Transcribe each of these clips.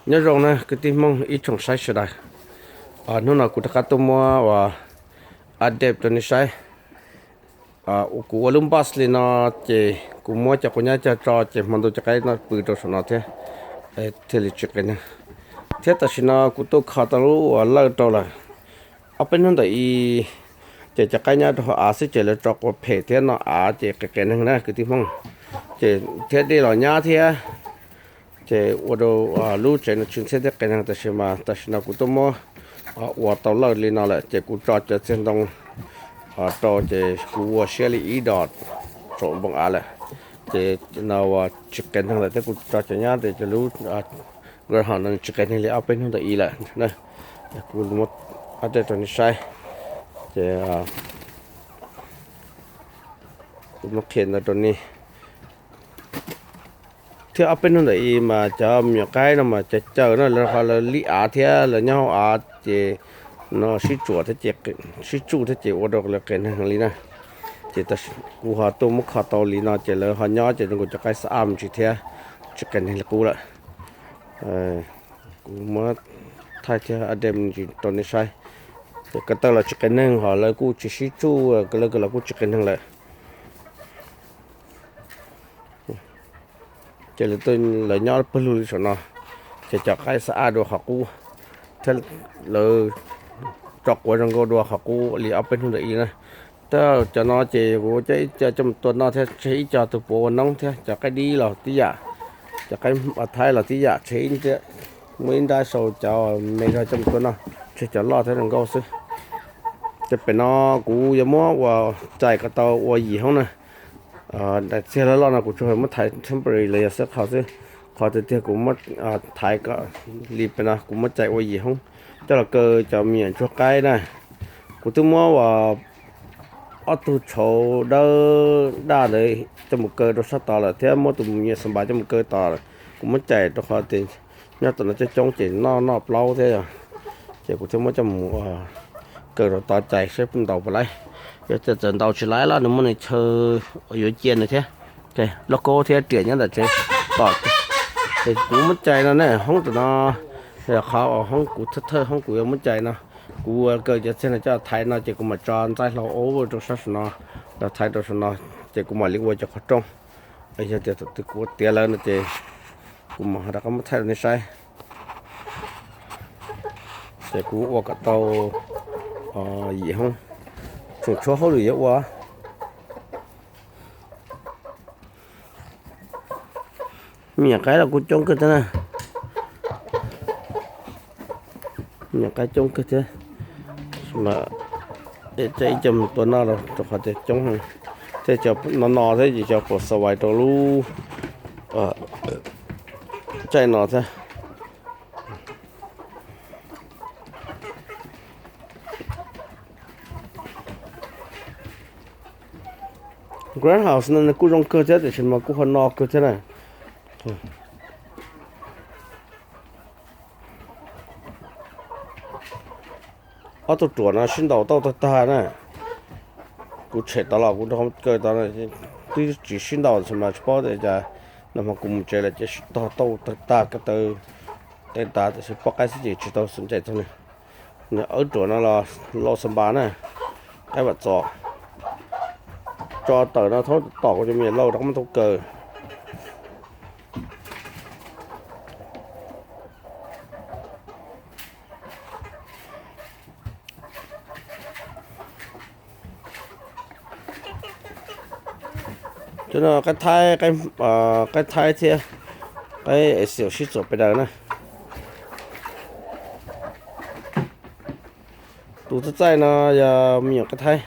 Nyob zoo na kwv tij Hmoob ib tsoom saib sawv daws. Hnub no kuv rov qab tuaj muab uas update rau nej saib. Kuv ua lub box li no, ces kuv muab cov quav nyab cog tso ces hmo ntuj cov qaib no pw rau saum no thiab, thiaj li tsis qias neeg. Thiab tam sim no kuv tuaj kho tau lub uas lawj rau lawm. Ob peb hnub ntawm i ces cov qaib nyob rau hauv av xwb ces lawv tso quav phem thiab no av ces qias qias neeg na kwv tij Hmoob. Ces thiab dej los nyab thiab, ces ua rau lub tsev no tsis ntxhiab thiab qias neeg. Tab sis mas tam sim no kuv tuaj muab ua tau lawj li no lawm ces kuv tso cov txiag ntoo rau ces kuv ua siab li ib dos saum npoo av lawm. Ces no uas tsis qias neeg lawm thiab kuv tso cov nyab ces cov lub groundhog no tsis qias neeg li ob peb hnub ntawm i lawm. Kuv muab update rau nej saib, ces kuv muab qhia ntawd rau nej. Thiab ob peb hnub ntawm i mas cov me nyuam qaib no mas cov caws no lawv ho lawv lib av thiab lawv nyob hauv av ces no sib tsuam thiab ces, sib tsuj thiab ces ua rau lawv qias neeg li na. Ces kuv ho tuaj muab kho tau li no ces lawv ho nyob ces zoo nkaus cov qaib xab ab me ntsis thiab tsis qias neeg li qub lawm. Kuv muab thaij thiab update me ntsis rau nej saib. Ces ko taw los tsis qias neeg ho lawv kuj tsis sib tsuj, lawv ko los kuj tsis qias neeg lawm. Ces lawv nyob pawg lug li saum no, ces cov qaib xab ab dua qhov qub thiab lawv tso quav zoo nkauj dua qhov qub li ob peb hnub ntawm i na. Tab cov no ces kuv coj ib co coj mus tua noj thiab tseg ib co tus puav ua noob thiab cov qaib dib los tib yam, cov qaib thaib los tib yam tseg ib, muaj ib nrab sau cov me zog coj mus tua noj, tseg cov loj thiab zoo nkauj xwb. Ces pem no kuv yuav muab ua cais kom tau ua yim hoob na. Daim txiag loj loj no kuv tsuas muab thaiv temporary los yog xab qhov xwb. Qhov tiag tiag kuv muab thaiv kom li pem no kuv muab cais ua yim hoob coj los kaw cov me nyuam ntsuag qaib na. Kuv twb muab uas ob tug tshauv dawb daj ntawd coj mus kaw rau sab tod lawm thiab muab tus me nyuam xas npas coj mus kaw tod lawm. Kuv muab cais rau qhov tias nyob tom no coob coob ces noj noj plaub thiab yog, ces kuv thiaj muab coj mus kaw rau tod cais saib puas ntaus puas laib. Yog tias txawm ntaus tsis laib los nws muaj nws chaw uas yuav cia nws thiab. Lauj kaub thiab riam nyob ntawm tsev tom, ces kuv muab cais no ne hoob tam no, qhov uas hoob kuv thawj thawj hoob kuv yuav muab cais no. Kuv ua kaw cov txiag no coj thaiv no ces kuv mam tso ntxaij hlau ub rau sab saum no, los thaiv rau saum no, ces kuv mam li ua cov qhov rooj. Yog tias thaum twg kuv ua tiav lawm no ces kuv mam rov qab muab thaij rau nej saib. Ces kuv ua kom tau yim hoob, tseem tshuav hauj lwm yuav ua. Me nyuam qaib los kuj coob kawg thiab na. Me nyuam qaib coob kawg thiab. Mas ib co mus tua noj rau qhov tias coob, thiab cov no no thiab ces cov puas xas vais rau lub caij no thiab. Groundhouse no nws kuj zoo kawg thiab tiam sis mas kuj ho no kawg thiab na. Ob tug ruam no sib ntaus tau tag tag na. Kuv tshem tod los kuv rau kaw tod, twb tsis sib ntaus tab sis mas tsis paub tias cas, nag hmo kuv mus tsev lawm ces sib tog tau tag tag ko taw, tev tas tiam sis poj qaib xwb ces tsis tau xub ncaim txog nws. Nws awb ruam no los lau xas npas na, qaib vam txos. Tso tawm no thaub tom kuv cov me nyuam lauj rov qab muab tau kaw. Cov no qaib thaib, qaib thaib thiab qaib Asian sib txuam pes daws na. Tus txaij txaij no yog me nyuam qaib thaib.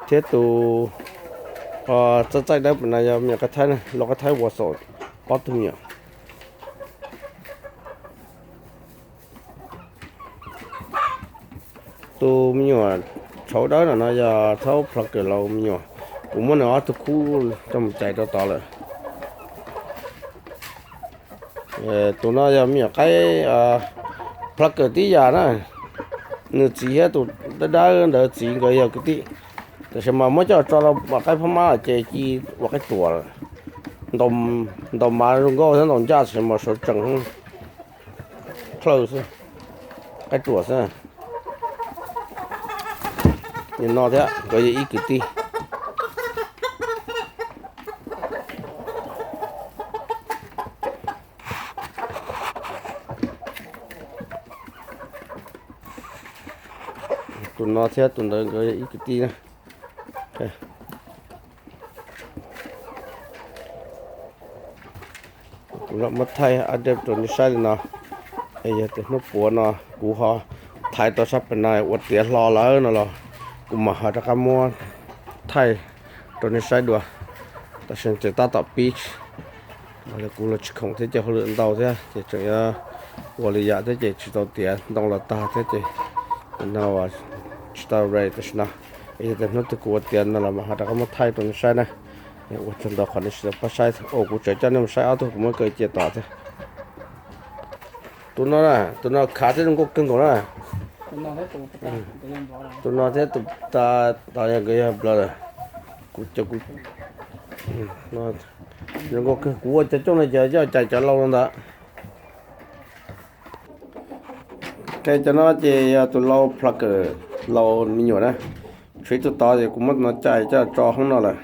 Thiab tus txaij txaij dawb pem no yog me nyuam qaib thaib na, lau qaib thaib ua xaum ob tug me nyuam. Tus me nyuam tshauv dawb no no yog thaub plucker laus me nyuam, kuv muab nws ob tug khub coj mus cais rau tod lawm. Tus no yog me nyuam qaib plucker tib yam na, nws txiv thiab tus dawb dawb ntawd txiv nkawd yog kwv tij. Tab sis mas muab coj tso rau mas qaib phab mab ces ci ua qaib ruam, ntaus mas zoo nkauj thiab ntaus ncaj, tab sis mas suav tsees, plawj xwb, qaib ruam xwb. Nim no thiab nkawd yog ib kwv tij. Tus no thiab tus ntawd nkawd yog ib kwv tij na. Kuv los muab thaij update rau nej saib li no. Es yog tias hnub puav no kuv ho thaiv tau sab pem no ua tiav hlo lawm no los kuv mam ho rov qab muab thaij rau nej saib dua. Tam sim no ces tab tom pib los kuv los tsis khoom thiab ces hauj lwm ntau thiab ces tseem yuav ua li yam thiab ces tsis tau tiav ntoo los tag thiab ces no tsis tau ready tam sim no. Es yog tias hnub twg kuv ua tiav no los mam ho rov qab muab thaij rau nej saib na. Ua tsaug ntau qhov nej tsis tau pab saib, kuv tseem coj nej mus saib ob tug kuv muab kaw cia tom thiab. Tus no na, tus no khav thiab zoo nkauj kawg nkaus na. Tus no thiab tus tas tos yog nkawd yog brother. Kuv cov kuv zoo nkauj kawg, kuv ua cov cooj no ces coj cais cov lau no ntawd. Cov no ces yog tus lau plucker, lau me nyuam na. Tshuav ib tug tod ces kuv muab no cais coj tso hoob no lawm.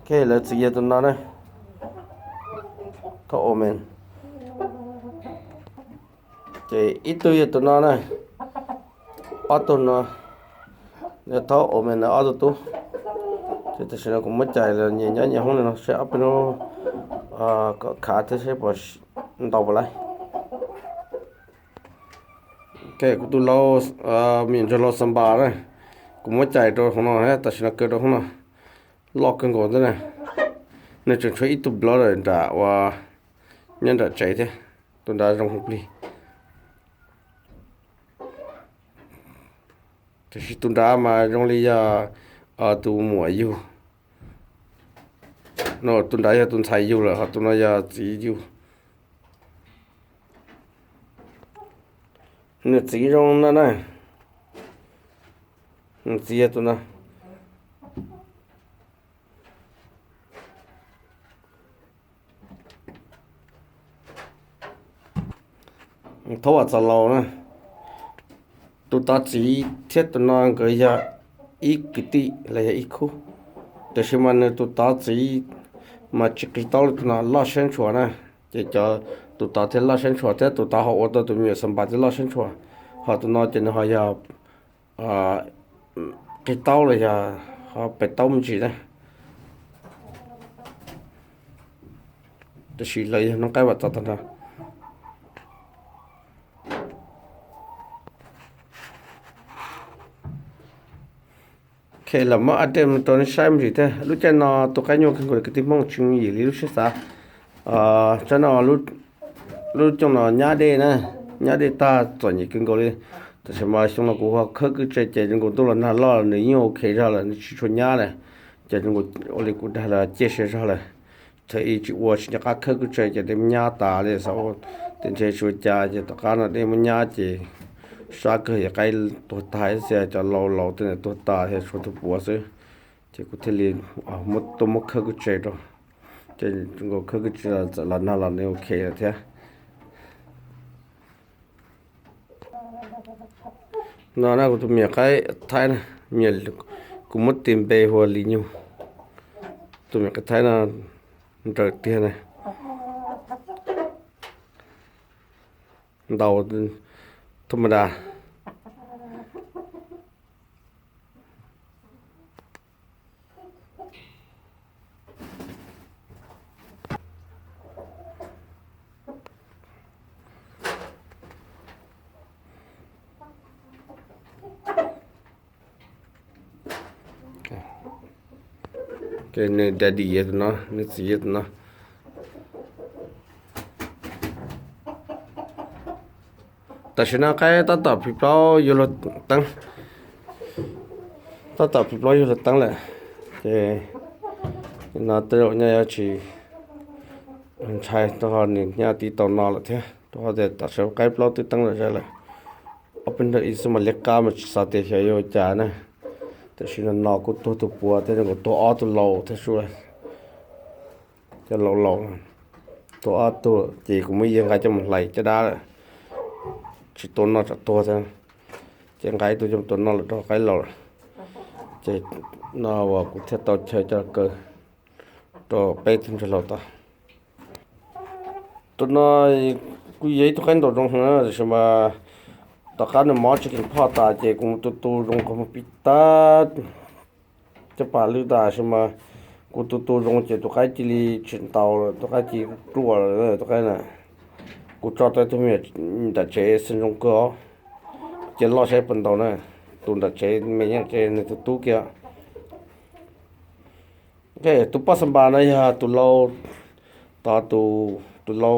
Ok, lawv txiv yog tus no na, thaub Omen. Ces ib tug yog tus no na, ob tug no, thaub Omen na ob tug tub. Ces tam sim no kuv muab cais los nyias nyob nyias hoob li no seb ob peb hnub kom khav thiab seb puas ntau puas laib. Ok, kuv tus lau, me nyuam ntsuag lau xas npas na, kuv muab cais rau hoob no, tam sim no kaw rau hoob no, loj kawg nkaus thiab na. Nws tseem tshuav ib tug brother nram uas nyob nram tsev thiab, tus nrad zoo plig. Tiam sis tus nrad mas zoo li yog tus muam yug, no tus nrad yog tus ntxhais yug lawm ho tus no yog txiv yug. Nws txiv zoo no na, nws txiv yog tus no. Thaub Vam Txos Laus na, tus tod txiv thiab tus no nkawd yog ib kwv tij los yog ib khub, tiam sis mas nws tus tod txiv mas tsis qis taub li tus no, loj siab ntshua na. Ces cov, tus tod thiaj loj siab ntshua thiab tus tod ho ua tau tus me nyuam xas npas thiaj loj siab ntshua, ho tus no ces nws ho yog qis taub los yog ho pem taub me ntsis na. Tiam sis lawv yog noob qaib Vam Txos tag nrho. Lawv muab update rau nej saib me ntsis thiab. Lub caij no tus qaib nyuaj kawg nkaus li kwv tij Hmoob, tsis yooj yim li lub siab xav. Tsaib no, lub caij no nyab dej na, nyab dej tag txom nyem kawg nkaus li. Tam sim mas xyoo no kuv ho khawb kwj tse ces zoo nkaus ntuj los nag loj nws yeej ok zog lawm, nws tsis tshua nyab lawm. Ces zoo nkaus ua li kuv dag lawm, ciaj sia zog lawm. Thaum ub tsis ua tsis nco qab khawb kwj tse ces dej muab nyab tas li xwb. Tej ntshe tsis ua cas ces tom qab no dej muab nyab ces sab kawg yog qaib tuag tag ib txhia, cov laus laus tej ntawd tuag tas thiab tshuav tus puav xwb. Ces kuv thiaj li tuaj muab khawb kwj tse rau. Ces zoo nkaus khawb kwj tse txawm los nag los nws ok lawm thiab. No na kuv tus me nyuam qaib Thaib na, kuv muab tis npe hu ua Li Nyug. Tus me nyuam qaib Thaib no nrawm tiag na, ntaus thaj ma da. Ces nws daddy yog tus no, nws txiv yog tus no. Tam sim no qaib tab tom phim plaub yuav luag teeb. Tab tom pib plaub yug lawv teeb lawm, ces no tej zaum nyaj yuav tsis ntshai rau qhov nws nyaj tib tau no lawm thiab, rau qhov tias tam sim qaib plaub twb teeb lom zem lawm. Ob peb hnub ib xwb mas liab qab mas tsis xav tias xyov yuav ua cas na. Tam sim no no kuj tuag tus puas thiab, nkaus tuag ob tug laus thiab sub, cov laus laus, tuag ob tug ces kuv muab yawg nqa coj mus hlais caj dab lawm, tsis tua noj tsam tuag thiab. Ces nqa ib tug coj mus tua noj lawm rau qaib laus lawm. Ces no uas kuv thiaj tau chaw coj kaw rau peb tug ntsuag laus tod. Tus no kuj yog ib tug qaib ntaus zoo heev na, tiam sis mas tom qab nws mob tsis kheev phoj tas ces kuv mus tu tu zoo qhov muag pib tag, caj pas lwj tas, tiam sis mas kuv tu tu zoo ces tus qaib cia li tsis ntaus lawm, tus qaib cia li ruam lawm tus qaib na. Kuv tso tau tus me nyuam nram tsev xeem zoo kawg os, cia loj saib puas ntaus na. Tus nram tsev me nyuam tsev nws tus tub kiag. Tus poj xa npas no yog tus lau, tod tus, tus lau,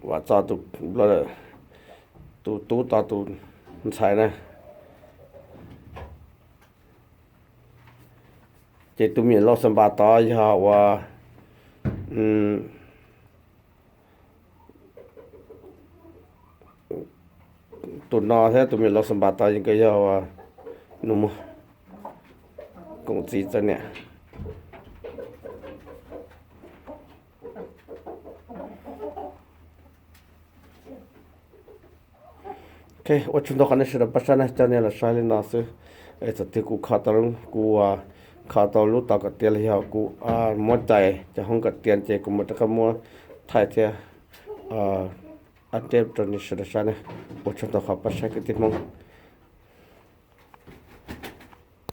Vam Txos tus brother, tus tub tod tus ntxhais na. Ces tus me nyuam lau xa npas tod yog uas tus no thiab, tus me nyuam lau xa npas tod nkawd yog uas nus muag, koom txiv txawv niam. Ok, ua tsaug ntau qhov nej sawv daws pab saib na, coj nej los saib li no xwb. Es thaum twg kuv kho tau, kuv kho tau lub tau kom tiav los yog kuv muab cais cov hoob kom tiav ces kuv mam rov qab muab thaij thiab update rau nej sawv daws saib na. Ua tsaug ntau qhov pab saib kwv tij Hmoob.